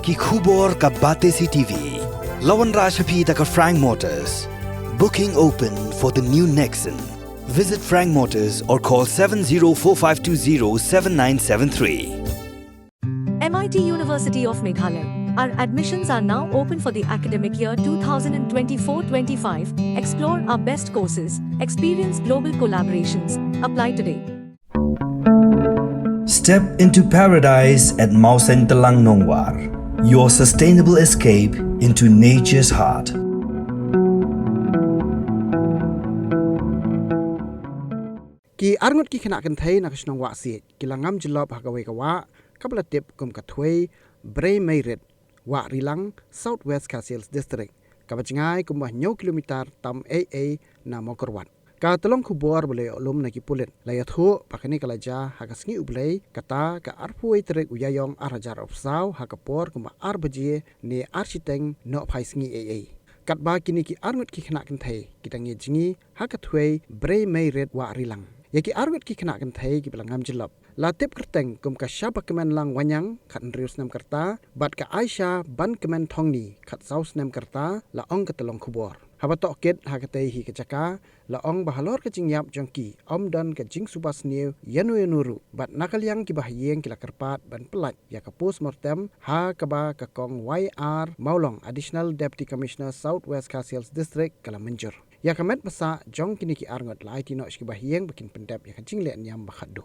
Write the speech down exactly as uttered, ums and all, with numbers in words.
Ki khubor ka Batesi T V. La wanrah sha phi da ka Frank Motors. Booking open for the new Nexon. Visit Frank Motors or call seven zero four five two zero seven nine seven three. M I T University of Meghalaya. Our admissions are now open for the academic year two thousand twenty-four twenty-five. Explore our best courses, experience global collaborations. Apply today. Step into paradise at Mawsyntelang Nongwar, your sustainable escape into nature's heart. Ki arngut ki khynnah kynthei na ka shnong Wahsiej ki la ngam jyllop ha kawei ka wah kaba la tip kum ka Thwei Brei Meirit, Wah Rilang, South West Khasi Hills District, kaba jngai kumba hynñiew kilometer tam ei ei na Mawkyrwat. Ka tyllong khubor ba la ïoh lum na ki pulit la ïathuh ba kane ka la jia ha ka sngi U Blei, kata ka arphew wei tarik u Ïaïong ar hajar arphew saw, ha ka por kumba ar baje ne ar shiteng nohphai sngi ei ei. Katba kine ki arngut ki khynnah kynthei ki dang ïajngi ha ka Thwei Brei Meirit, Wah Rilang. Ïa ki arngut ki khynnah kynthei kiba la ngam jyllop la tip kyrteng kum ka Shabakmenlang Wanniang, khathynriew snem ka rta, bad ka Aisha Bankmen Thongni, khatsaw snem ka rta, la ong ka tyllong khubor. Haba tohkit ha katei hi ka jaka, la ong ba halor ka jingïap jong ki ym don ka jingsuba sniew ïano ïano ruh, bad na ka liang ki bahaïing ki la kyrpad ban pyllait ïa ka postmortem, ha kaba ka Kong Y R Mawlong, Additional Deputy Commissioner, South West Khasi Hills District, ka la mynjur. Ïa ka met ba sah jong kine ki arngut la aiti noh sha ki bahaïing ba kin pyndep ïa ka jingleh niam ba khatduh.